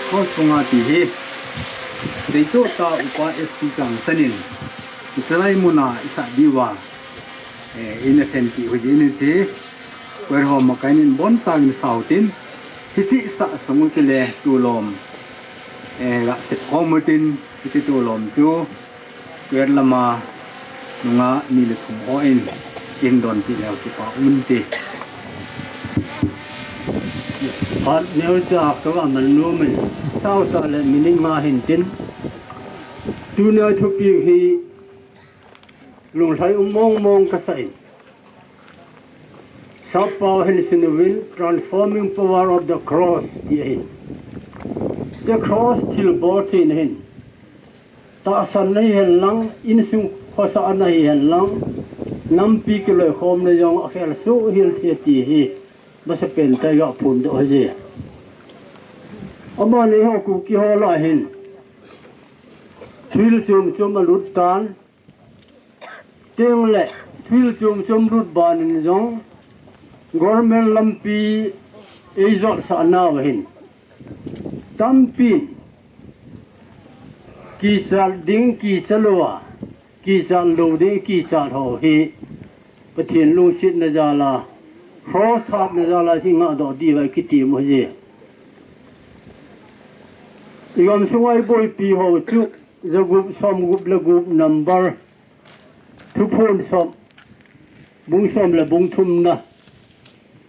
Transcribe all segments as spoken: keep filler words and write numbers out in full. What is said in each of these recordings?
Ho sunga ti hi, Deitoh ta upa S P Changsan in, Israel muna isah diuva, eh, ina then ti ho jin in ti, Choir ho makai in bon chang in sau tin, hichi sah sung u chule tulom, eh, ga sep khom u tin, hichi tulom chu, Choir lama nunga ni le thum ho in, in don ti leu kipa um in ti. Phat neo cha ka va man nu min, sau sa le minute nga hin tin. Tuni a thupi hi lunglhai um mong mong ka sa in. Sap pau hin sin uvin, transforming power of the cross ti ahin. The cross thilbol theina hin. Tahsan na hi hen lang, insung khosah na hi hen lang, nampi kiloikhom na jong akhel suh hel thei ti hi, masapen tah a ga phondoh ahi. Aban eiho Kuki ho lah hin, thil chom chom alut tan, tin le, thil chom chom lut ban in jong, government lampi eijot sah nau ahin. Tampin, kichat ding, kicha lou a, kichat lou ding, kichat ho hi, Pathen lungsetna jal a, cross hatna jal a, hi ngah doh diuva kiti mo hi. I gam sunga i boipi ho chu, jagup, somgup le gup number, Thuphon som, bung som le bung thumna,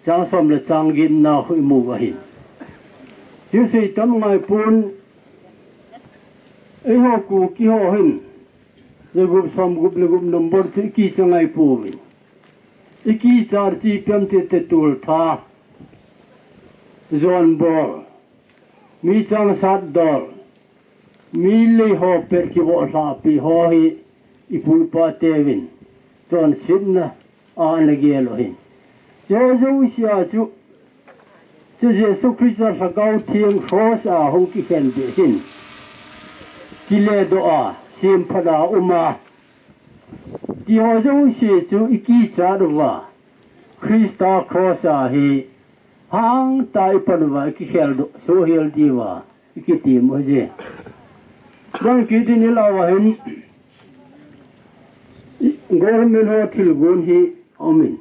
chang som le chang getna khu i mu u ahin. Chu sei tam ngai pon, eiho Kuki ho hin, jagup, somgup le gup number chu i kicha ngai pouvin. I kichat chu ipi ham ti le tultha, jon bol, mi changsat dol, mi lei ho pet kivoh lhahpi ho hi i pu i pa teuvin chonsetna a ana gel u ahin. Chu jouse a chu, chu Jesu Christa Lhagao Theng cross a hung kikhen beh hin, kiledoh a, semphat a um a, ti ho jouse chu i kichat uva, Christa cross a hi hangtah a i pan uva, i kikhel doh, suhhel diuva, i kiti mo hi. Bang kiti ni lau ahin, government ho thilgon hi aum in.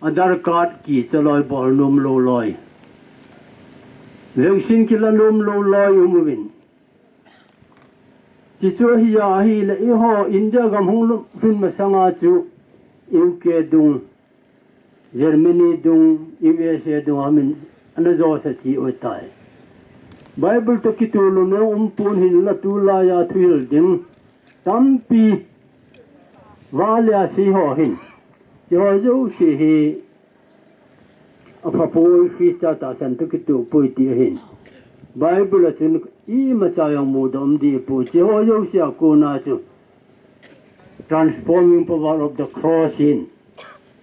Aadhaar card kicha loi, bol nom lou loi. Vaccine kila nom lou loi um uvin. Chuchu ahi a ahile, eiho India gam hung lhun masanga chu U K dung, Germany dung, U S A dung a min ana josa chi u tai. Bible toh kitoh lou nom um pon hinla tulai a thuhil ding tampi valia sei ho hin. Chu ho jouse hi apha poi, Christa tahsan toh kitoh poi ti ahin. Bible a chun imacha jong mudoh um deh poi. Chu ho jouse a kona chu transforming power of the cross hin.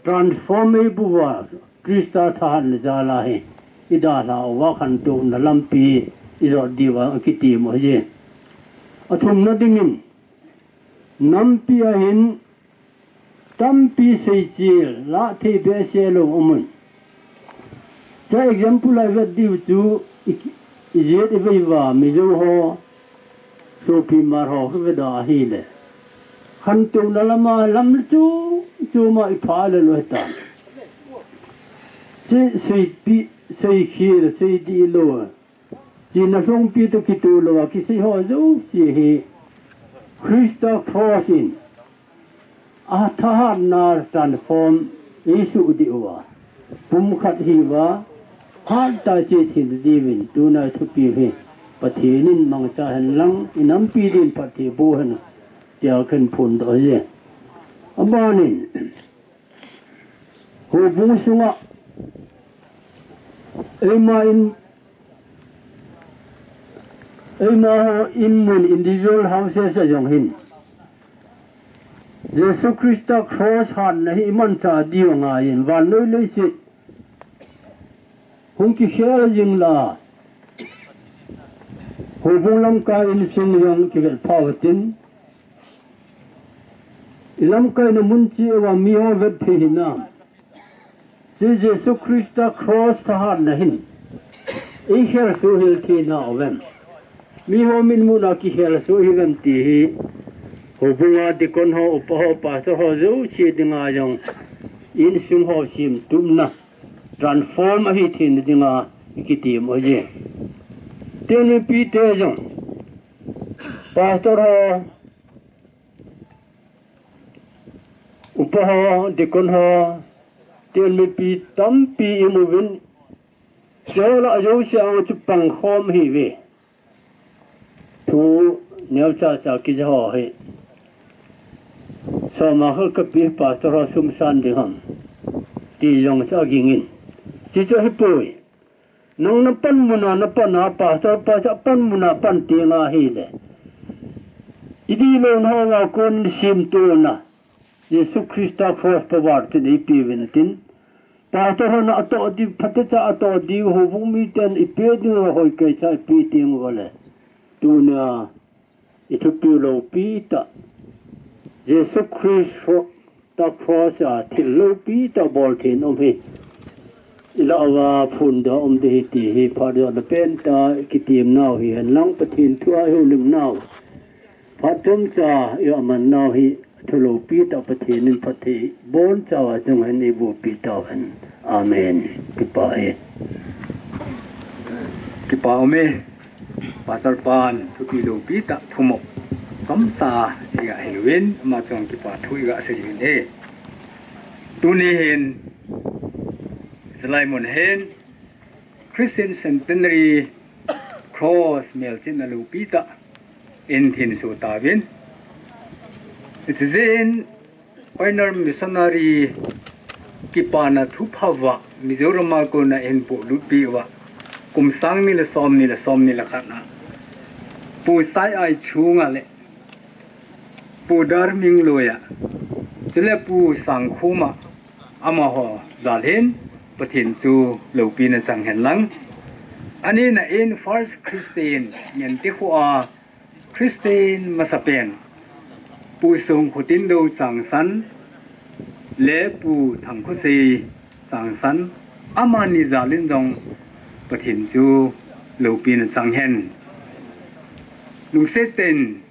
Transform eiboh uva, Christa thahatna jal a hi i dalhah uva khantouna lampi i jot diuva kiti mo hi. Athumna dingin, nampi a hin tampi seichil, lah thei behseh lou aum un. Chu example a i vet diu chu i, i jet i vei uva Mizo ho, Sopi Hmar ho i vet a ahile, khantouna lama lam chu, chu ma i pha le lou hitan. Chu seipi, seikhel, seidih lou. Chuna lhungpi toh kitoh lou a kisei ho jouse hi Christa cross in athahatna transform eisuh diuva, pumkhat hiuva, hatah a che thei diuvin tuna i thupi hi Pathen in mangcha hen lang, i nampi din phatthei boh hen tia kahin phondoh ahi. Aban in, Houbung sunga, eima in, eima ho in mun individual houses a jong hin, Jesu Christa cross hatna hi i manchah diu angaiyin, vannoi leiset hung kikhel jing la, houbung lamkai insung jong kivet phau hitin, i lamkaina mun cheh uva mi ho vet thei hinam. Chu Jesu Christa cross thahatna hin, Ei khel suh hel thei na uvem? Mi ho min mun a kikhel suh hi vem ti hi. Houbung a deacon ho, upa ho, pastor ho jouse dinga jong insung ho semtupna transform ahi thei na dinga i kitem u ahi. Tin mipi te jong, pastor ho, upa ho, deacon ho, tin mipi tampi i mu uvin, Seolah jouse a chu pangkhom hi ve. Thu neocha cha kija ho hi. Soma kha kapi pastor ho sumsan ding ham ti jong cha gingin. Ti chu hi poi. Nang na pan muna na pan a pastor pa cha pan muna pan ti nga hi le. Idi lo na ho nga kon sim tu na. Jesu Christa cross power tin ipi vin tin. Pastor hon atoh diu, phatecha atoh diu, houbung miten ipi ding a hoikeicha ipi ding vale. Tunia, i thupi loupi tah. Jesu Christa cross a thil loupi tah bol thei in um hi. I lah uva phun da um ding hi ti hi phat da pen tah kitem nau hi hen lang Pathen thu a i houlim nau. Phat chomcha i aman nau hi thu loupi tah Pathen in phatthei boncha a chunga hin eiboh pi tauhen. Amen. Kipa e. Kipa um e. Pastor pan thupi loupi tah thumop chomcha iga hin uvin ama chunga kipa thu iga sei uvin e. Tuni hin Salai mun hin Christian Centenary Cross melchihna loupi tah in thinso tauvin. Hiche jeh in pioneer missionary kipana thupha va Mizoram a kona eihin polut peh uva kum sang ni le som ni le som ni le khat na Pu Sai Ai Chunga le Pu Darming Loia, chule Pu Sangkhuma, amaho jal hin Pathen chu loupina chang hen lang. Ani na in First Christian Ngentikho a Christian masapen Pu Songkhotindo Changsan le Pu Thangkhosei Changsan, amani jal in jong Pathen chu loupina chang hen. Lungset tah in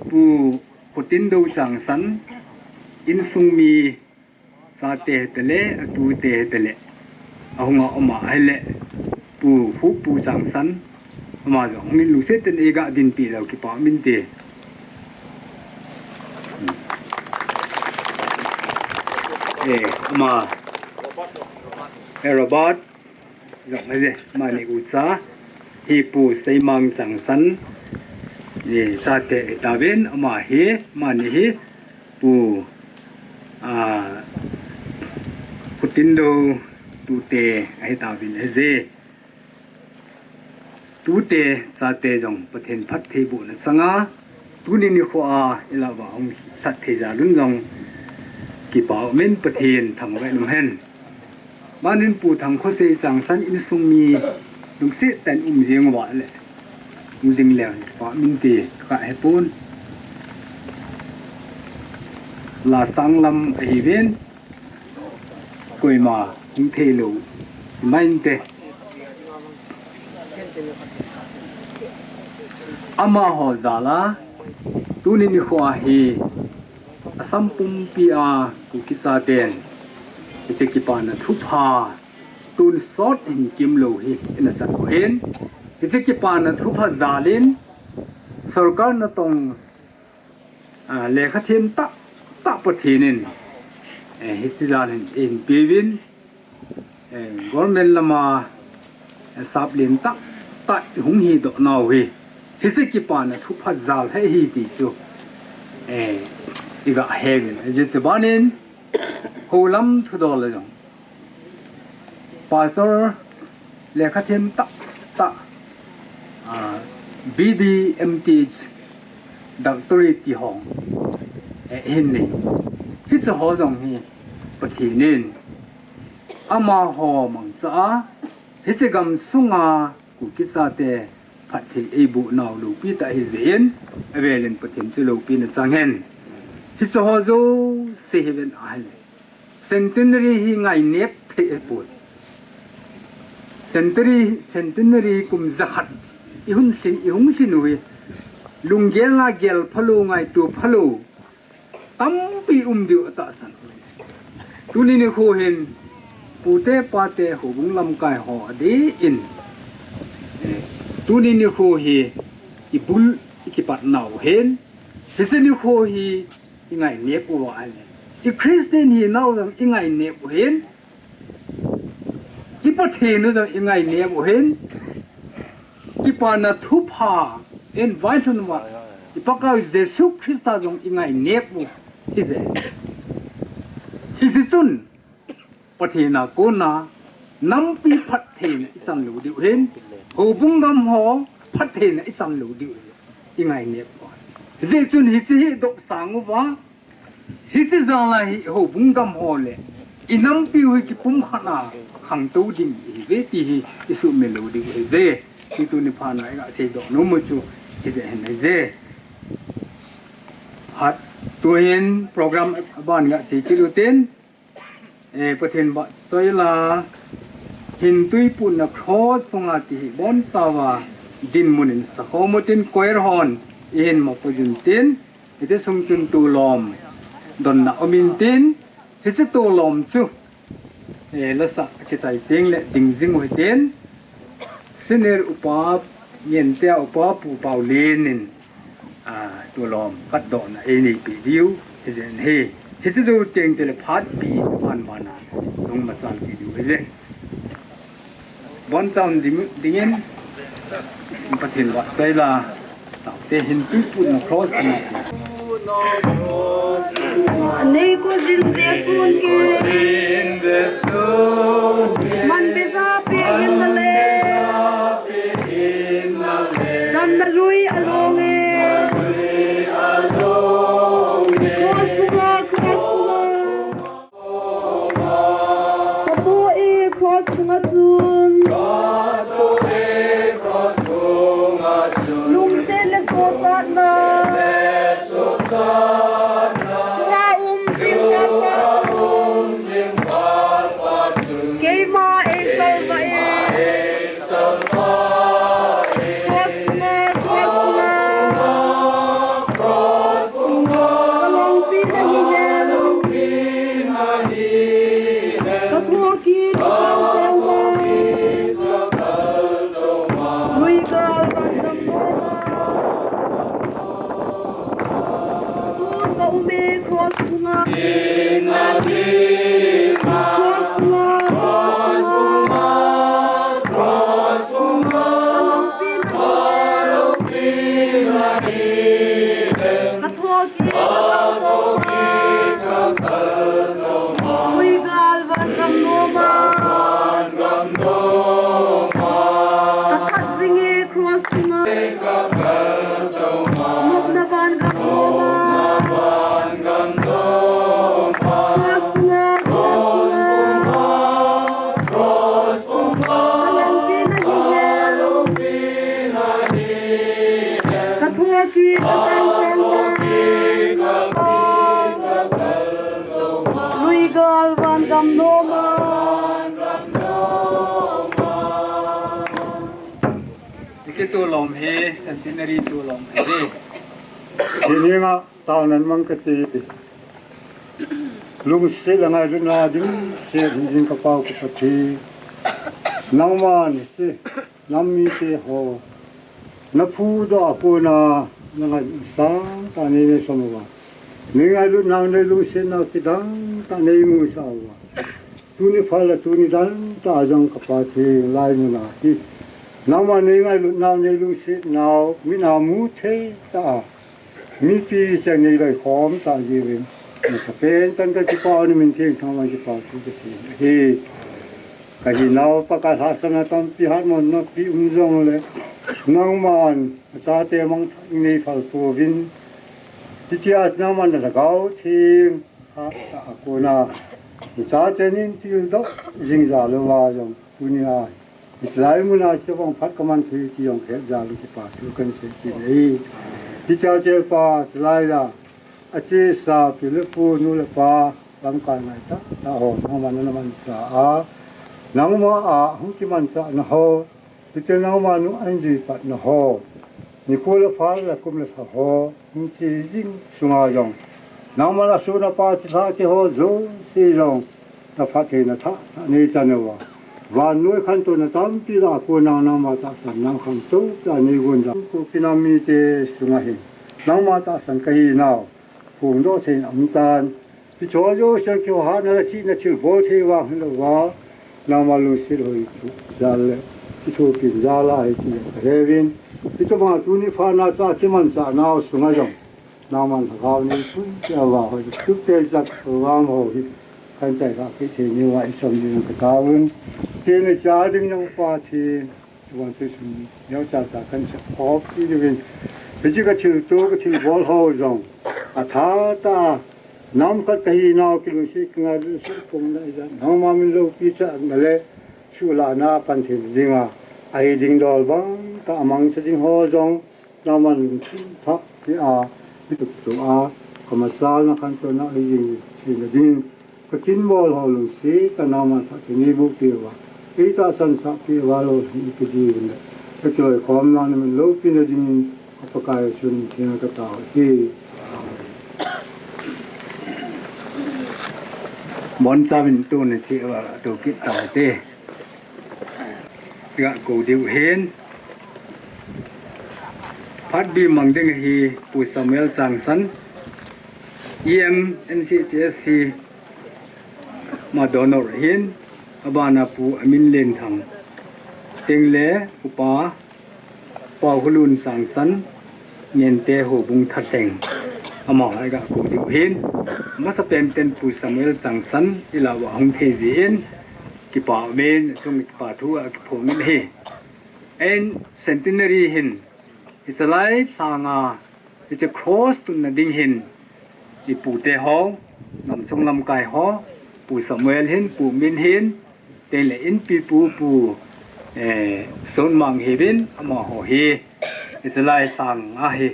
Pu Khotindo Changsan insung mi chate hetale, atute hetale, ahunga um a ahile, Pu Khupu Changsan, ama jong hungin lungset tah in eiga dinpi lou kipa um inte. Eh, ama, eh, Robert, jong ahi, amani ucha hi Pu Seimang Changsan, eh, chate ahi tauvin, ama hi, amani hi Pu, ah, Khotindo tute ahi tauvin ahije. Tute chate jong Pathen phattheibohna changa, tuni nikho a ilah uva hung lhat thei jal un jong kipa um in Pathen thangvah in um hen. Manin Pu Thangkhosei Changsan insung mi lungset tah in um jeng uva le, hung ding leu hen kipa um inte, ka hepon. La sanglam ahiuvin, koima hung thei lou, mainte. Amaho jal a, tuni nikho a hi, Assam pumpi a Kuki chaten hiche kipana thupha tonsot hin kimlou hi ina chan u ahin, hiche kipana thupha jal in sorkar natong, ah, lekha them tah tah Pathen in, eh, hiche jal hin eihin peuvin, eh, government lama, eh, sap len tah tah hung hidoh nau hi, hiche kipana thupha jal ahi ti chu, eh, iga he uvin. Hiche banin houlam thudol a jong Pastor lekha them tah tah, ah, B D, M Th, doctorate ti ho, eh, hin nei. Hiche ho jong hi Pathen in amaho mangcha a, hiche gamsunga Kuki chate phatthei eiboh nau loupi tah ahi jeh in, avel in Pathen chu loupina chang hen. Hiche ho jouse hi ven ahile, Centenary hi ngainep thei ahipoi. Centenary, centenary kum jakhat i hung lhin, i hung lhin u hi, lunggel a gel phalou, ngaito phalou tampi um diu atahsan. Tuni nikho hin pute pate houbung lamkai ho adin, eh, tuni nikho hi i bul i kipat nau hin, hiche nikho hi i ngainep u ahi. I Christian hinau jong i ngainep u hin, i Pathen u jong i ngainep u hin, kipana thupha in vailhun uva i Pakaiu Jesu Christa jong i ngainep u hije. Hiche chun Pathen a kona nampi phattheina i chan lou diu hin, houbung gam ho phattheina i chan lou diu hin, i ngainep u. Hijeh chun hiche hi dopsang uva, hiche jal a hi houbung gam ho le i nampiu hi kipumkhat a khangtou ding ihiuve ti hi i suhmil lou diu hije. Ti tuni phat a i gaseidoh nom u chu hijeh hin hije. Hat, tuhin program aban gasei kit utin, eh, Pathen vahchoila, hin tui putna cross phunga ti hi bonchauva dinmun in sakhom utin, choir hon ihin mapui jin tin, hiti sung chun tolom donna um intin, hiche tolom chu, eh, lasah kichai teng le ding jing u hitin, senior upa, Ngentea upa Pu Paulin in, ah, tolom katdohna eineipi diu hijeh in ahi. Hiche jou teng chule phat bi ban ban a hung machal kit diu hije. Bonchauva ding, dingin Pathen vahchoila, saute hin tui putna cross ana ti. Nei ko jin Jesu ke. Man be ja pe hin na le. Damna lui along e. Cross phunga, cross phunga. Katoh e cross phunga chun. Lungset le sochatna. Chunga um jing Lalpa chun. Keima ei salva e. Cross phunga, cross phunga. Ka lungpi na hi hen. Ka thokit ka kal toma. Lui gal van damna. Cross phunga. Cross phunga. Cross phunga. Ka thokit ka kal toma. Lui gal van gam noma. Ka that jing e cross phunga. Nopna van gam noma. Cross phunga, cross phunga. Ka lungpi na hi hen. Ka thokit ka kal toma. Lui gal van gam noma. Hiche tolom hi centenary tolom ahi. Hininga taonan mang kati. Lungset le ngailutna ding, set hing jing ka Pau ka Pathen. Nangman hiche nam mite ho na phudoh a kona na ngailutna sangtah nei neisom uva, nei ngailutnau nei lungsetnau kidang tah nei musah uva, tuni phat le tuni dan tah a jong ka Pathen, lai mun a hi nangma nei ngailutnau nei lungsetnau mit a mu thei tah a mipi cheng nei loikhom tah jiuvin, nasa pen tah in ka kipah u, na min theng thangvah in kipah thu ka sei ahi. Ka hinau Pakai lhahsamna tampi, hatmona pi um jongle, nangman nachate mangthah in nei phal pouvin, hitia nangman na Lhagao Theng hatah a kona nachate nin tildoh jing jal uva jong, tunia hiche lai muna hiche bang phat ka man thei ti jong ka het jal u, kipah thu kan sei kit e. Hiche a chapa, hiche lai a achesa pi le pu, nu le pa, lamkai ngai tah tah ho, nangman nana manchah a, Nangma a hung kimanchahna ho, hiche nangma nung a hung dipatna ho, nikho le phat le kum le lha ho, hung che jing sunga jong, nangma a suna pa chilhah te ho jouse jong, na phattheina thah thah nei chan uva, vannoi khantouna tampi lah a kon nangma tahsan nang khangtou tah a nei gon jong, Kuki nam mite sunga hin nangma tahsan kahi nau phongdoh thei in aum tan. Hiche ho jouse keiho hatna le chihna thilbol thei vang hilouva, nangma lungset hoitah jal le kithopina jal ahi ti jong kahe uvin, hiche banga tuni phat na cha kimanchah nau sunga jong nangman lhagao neipui tia vang ho, chuteng jat vang ho hi kahin chailhah kit thei nauva i som ding kataovin, tuni cha ding nang Pathen, vang chu sum neocha cha kahin sep khop kit uvin, hiche ka thilto ka thilbol ho jong athah tah a, nam khat kahi nau kilungset kingailut sah pum na ijat nangma min loupi chahna le suhlahna a pan thei dinga, ahi ding dol bang tah a mangcha ding ho jong nangman lungthim thah tia, mi tup tu a, kamachalna khantouna ahi jing theina ding, ka kin bol ho lungset tah a nangman phatthei neiboh peh uva, eitahsan sah peh uva lolhing ipi diuvin le, ka kiloikhomna na min loupina dingin, a Pakai Jesu min theng a katao ahi. Boncha min tuna cheh uva tou kit taute. Ga kou diu hin. Phat bi mang ding ahi Pu Samuel Changsan, E M N C H S C ma donor ahin, abana Pu Aminlen Thang, tengle Upa Pau Hulun Changsan, Ngente Houbung Thalheng, amaho ga kou diu hin. Masa pen ten Pu Samuel Changsan ilah uva ahung thei jeh in kipa umin, achung kipa thu akiphong in ahi. Ahin centenary hin, hiche lai lhanga, hiche cross tunna ding hin, ipute ho, gamsung lamkai ho, Pu Samuel hin, Pu Min hin, tengle inpipu Pu, eh, Sonmang hiuvin, amaho hi, hiche lai lhanga hi,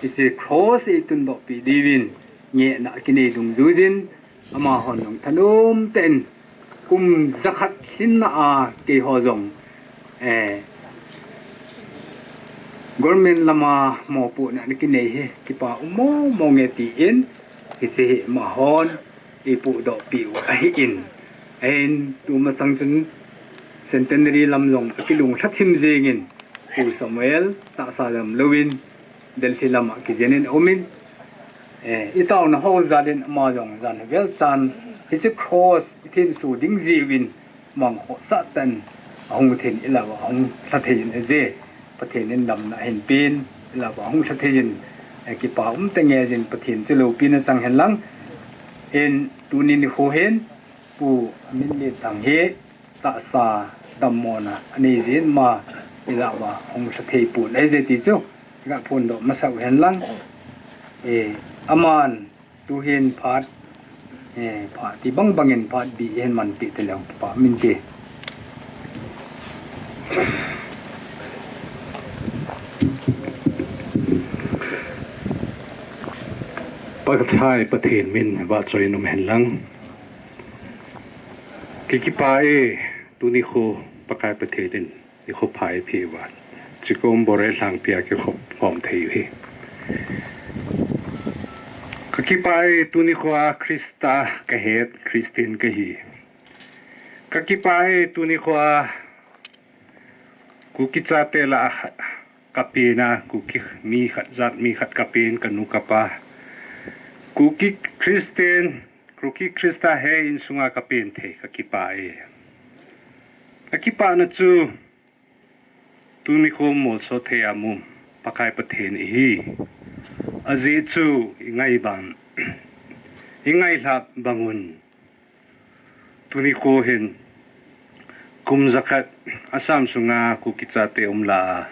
hiche cross itundoh peh diuvin, ngehna kinei dungjuijin, amahon jong thanom tah in, kum jakhat lhinna a keiho jong, eh, government lama mopohna ana kinei hi kipa um mong mong e tin, hiche hi amahon eipohdoh peh u ahin, ahin tumasang chun centenary lam jong akilunglha thim jengin, Pu Samuel tahsa lam louvin, Delhi lama kijen in aumin, eh, itaona ho jal in ama jong jan vel chan hiche cross ithenso ding jeh uvin mangkhohsah tah in ahung thei in ilah uva ahung lha thei in ahi. Pathen in damna ahin pen, ilah uva ahung lha thei in, eh, kipa um tah ngeiyin Pathen chu loupina chang hen lang. Ahin tuni nikho hin Pu Aminlen Thang hi tahsa dammona anei jeh in ama ilah uva ahung lha thei pon ahi ti chu iga phondoh masa u hen lang. Eh, aman tuhin phat, eh, phat ti bang bangin phat bi ihin manpeh taleu kipa um inte. Pakai Pathen min vahchoi in um hen lang. Kakipah e, tuni nikho Pakai Pathen in nikho pha eipeh uva, Chikom Boreh lhangpi a kikhop khom thei u hi. Kakipah e, tuni nikho a Christa kahet, Christian kahi. Kakipah e, tuni nikho a Kuki chate lah a kapen a, Kuki mi khat jat mi khat kapen, kanu kapa, Kuki Christian, Kuki Christa he insunga kapen thei, kakipah e. Kakipahna chu tuni nikho molso thei a um Pakai Pathen ihi. Ajeh chu ingai bang, ingailhah bang un, tuni nikho hin kum jakhat Assam sunga Kuki chate um lah a,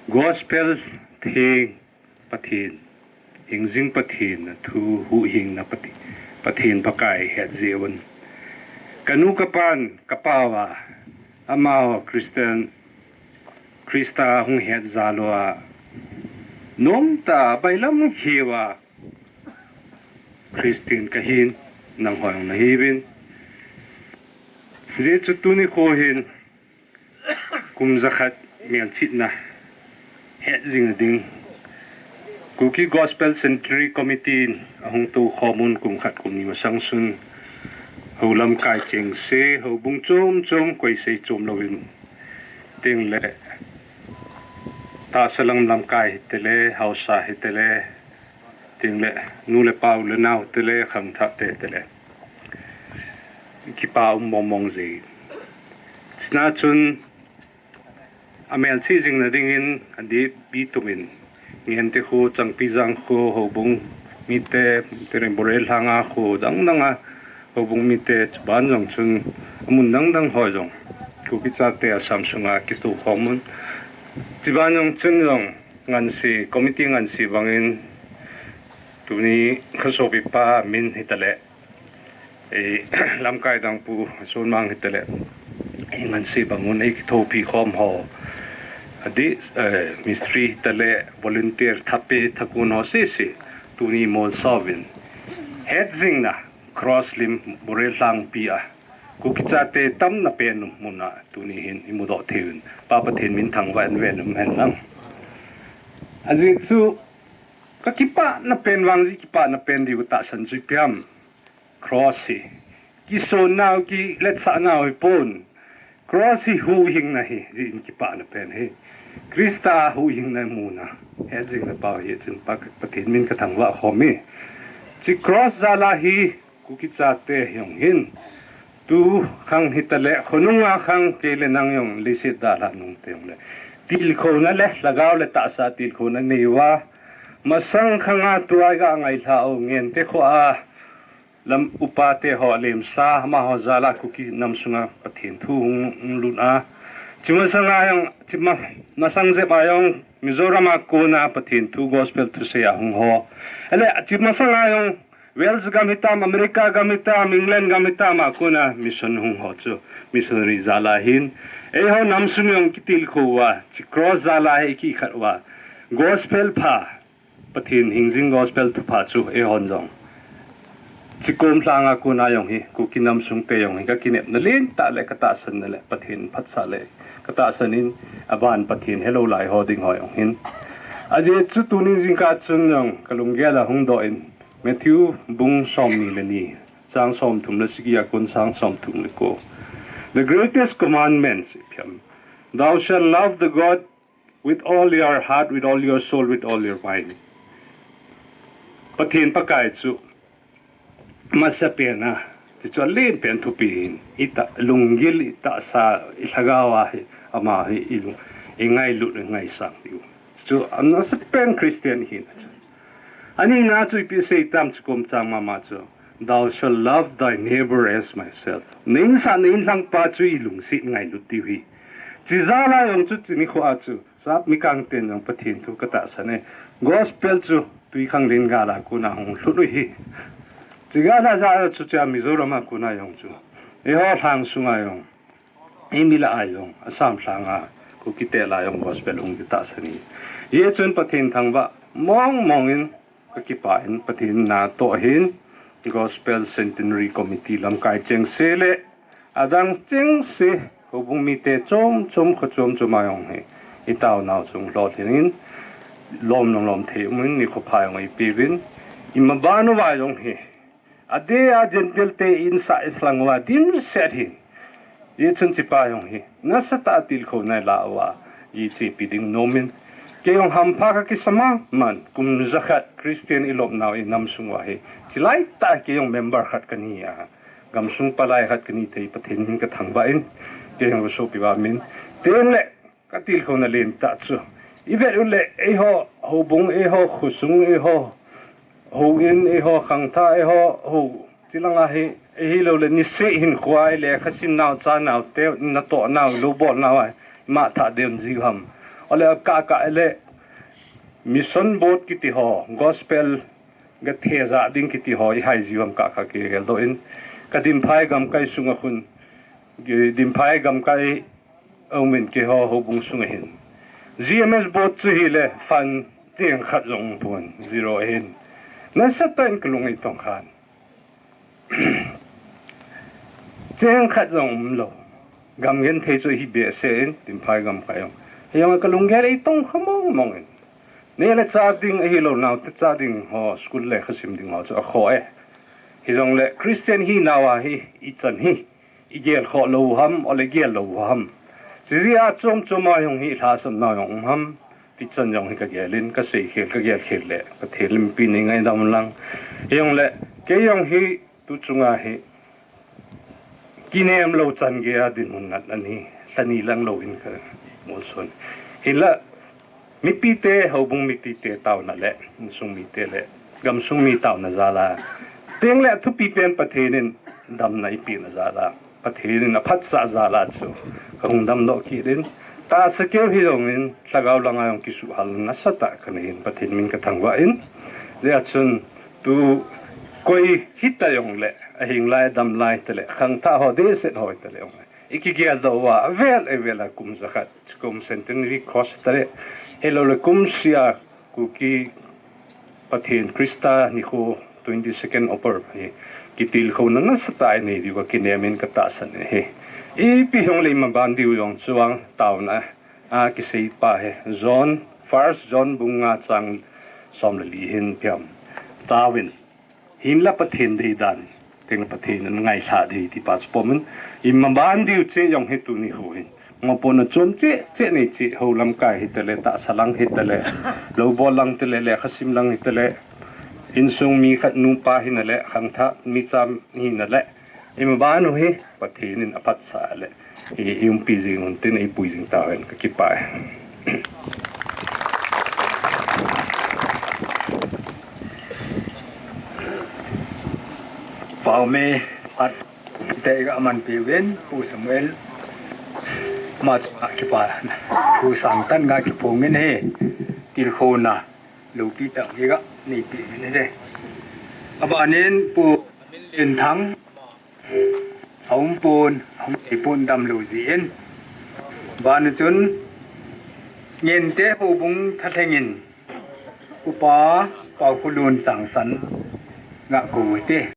Gospel theng Pathen, hingjing Pathen, athu huhhingna Pathe-, Pathen Pakai het jeh un, kanu kapan kapao a, amaho Christian, Christa hung het jal uva, nomtah a bailam hiuva Christian kahin, nangho jong nahiuvin. Ajeh chu tuni kho hin kum jakhat melchihna hetjing ding Kuki Gospel Centenary Committee in ahung tou khom un kum khat kum ni masang chun hou lamkai chengse, houbung chom chom koi sei chom louvin, tengle tahsa lam lamkai hitele, haosa hitele, tengle nu le pa u le nao tele, khangthah te tele, kipa um mong mong jeh. Chuna chun amelchih jingna dingin adih pi tumin, Ngente kho, Changpijang kho, houbung mite, teren Borel Lhanga kho dang dang a houbung mite, chuban jong chun amun dang dang ho jong Kuki chate Assam sunga kitou khom un. Chuban jong chun jong ngansi, committee ngansi bangin tuni khasopipa min hitale, eh, lamkai dang pu Sunmang hitale, eh, ngansi bangun ei kithopi khom ho, adih, eh, mistri hitale, volunteer thapi thakun ho sisi, tuni molsovin hetjingna cross lim Borel Lhangpi a Kuki chate tamna pen muna tuni hin imudoh theiuvin, Pa Pathen min thangvah in ven um hen lang. Ajeh chu kakipana pen vang jeh, kipana pen diu katahsan chu ipi ham, cross hi kisonnau, kiletsahna hipon, cross hi huhhingna hi, jeh in kipana pen hi Christa huhhingna muna hetjingna pau hi chun Pa, Pathen min kathangvah khom e. Hiche cross jal a hi Kuki chate jong hin, tu khang hitale, khonunga khang kei le nang jong leiset dalha nung teng le, tilkhouna le lhagao le tahsa tilkhouna neiuva, masang khanga tua iga ngailhah u Ngente kho a lam upate ho lemsa, amaho jal a Kuki nam sunga Pathen thu hung, hung lut a, hiche masanga jong, hiche ma, masang jep a jong Mizoram a kona Pathen thu, gospel thusei a hung ho, ale hiche masanga jong Wales gam hitam, America gam hitam, England gam hitam a kona mission hung ho chu missionary jal a hin, eiho nam sung jong kitilkhou uva, hiche cross jal a hi kikhat uva, gospel pha, Pathen hingjing gospel thupha chu eihon jong hiche kom lhanga kona jong hi Kuki nam sungte jong hi kakinepna lentah le katahsanna le Pathen phatsah le katahsan in, aban Pathen helou lai ho ding ho jong hin. Ajeh chu tuni jingkah chun jong kalunggel a hung doh in, Matthew bung somni le ni, chang somthum le sagi a kon chang somthum le ko. The greatest commandment, ipi ham, "Thou shalt love the God with all your heart, with all your soul, with all your mind." Pathen Pakai chu masapen a, hichu alen pen thupi hin, itah, lunggil, itahsa, ilhagao a hi, ama hi ilung, ingailut, ingaisang diu chu amasapen Christian hina chu. Anina chu ipi sei tam chu kom chang mama chu, "Thou shalt love thy neighbor as myself." Na insung, na inlhangpa chu ilungset ingailut diu hi. Hiche jal a jong chu hiche nikho a chu sap mikang ten jong Pathen thu katahsan e. Gospel chu twikhanglen gal a kona hung lhut u hi. Hiche gal a jal a chu hiche Mizoram a kona jong chu, eiho lhang sunga jong, eimi lah a jong, Assam lhanga Kukite lah a jong gospel hung kitahsan e. Hichun Pathen thangvah mong mong in kakipah in, Pathen na toh hin Gospel Centenary Committee lamkai chengse le adang chengse, houbung mite chom chom, kho chom chom a jong hi itaonau chung lolhing in, lom nung lom thei um in, nikho pha jong ipeuvin, imaban uva jong hi adeh a Gentile te insah islang uva dimset hin, hichun hichepa jong hi nasatah a tilkhouna ilah uva, ichepi ding nom in, kei jong hampha kakisa mama in, kum jakhat Christian ilopnau inam sung uva hi, hiche laitah kei jong member khat kahi a, gamsung palai khat kahi thei Pathen min kathangvah in, kei jong kasopipa min, tengle katilkhouna lentah chu, ivet u le, eiho houbung, eiho khosung, eiho houin, eiho khangthah, eiho hou, chulanga hi, ahilou le niseh hinkhoa, ilekha simnau, chanau te, natohnau, ilou bolnau a, ima thah dem jiu ham. Ole akah kah le mission board kiti ho, gospel gathejah ding kiti ho ihai jiu ham kah kah kigeldoh in, ka Dimphai gamkai sunga khun, Dimphai gamkai aumin keiho houbung sunga hin G M S board chu hile fund cheng khat jong umpon, zero ahin. Nasatah in kalung eitong khan. Cheng khat jong umlou. Gam genthei chu hi behseh in, Timphai gamkai jong. Hijong kalunggel eitong kha mong mong in. Neh le chah ding ahilou, naote chah ding ho, school lekha sim ding ho chu akhoh e. Hijongle Christian hinau a hi ichan hi igel khoh lou ham, ole gel lou ham. Chijeh a chom chom a jong hi lhahsamna jong um ham. Tichan jong hi kagel in, kasei khel, kagel khel le Pathen limpi nei ngaidam lang. Hijongle kei jong hi tu chunga hi kinem lou chan geiya dinmun nat ahi, lhani lang lou in kamuson. Hinla mipite, houbung mipite taona le, insung mite le gamsung mi taona jal a, tengle athupi pen Pathen in damna eipehna jal a, Pathen in aphatsah jal a chu kahung damdoh kit in, tahsa keu hijong in, lhagao langa jong kisuhhal nasatah kanei in, Pathen min kathangvah in. Hijeh chun tu koi hita jongle, ahing lai, dam lai tale, khangthah ho, dehset ho tale jongle, ikigeldoh uva avel avel a kum jakhat, kum centenary cross tale, hiloule kum sia Kuki Pathen Christa nikho twenty second October hi kitilkhouna nasatah inei diuva kinem in katahsan ahi. Ipi hijongle imaban diu jong chuang taona a kiseipa hi John, First John bung nga chang som le li hin ipi ham, taovin, hinla Pathen deidan tengle Pathen in angailhah dei tipa chu pomin, imaban diu cheh jong hi tuni ho hin ngohpona chom cheh cheh nei cheh, hou lamkai hitale, tahsa lang hitale, loubol lang tale, lekhasim lang hitale, insung mi khat nupa hinale, khangthah micham hinale, imaban u hi Pathen in aphatsah le i, iumpi jing un tin eipui jing tahen, kakipah e. Pau me at te ga manpi uvin, Pu Samuel, ama chunga kipa thu sangtah nga kiphongin ahi, tilkhouna loupi tah hi ga neipeh uvin ahi. Abanin Pu Lenthang, aumpon, aum theipon damlou jeh in. Abana chun Ngente houbung thalheng in Upa Paokholun Changsan nga kou hite.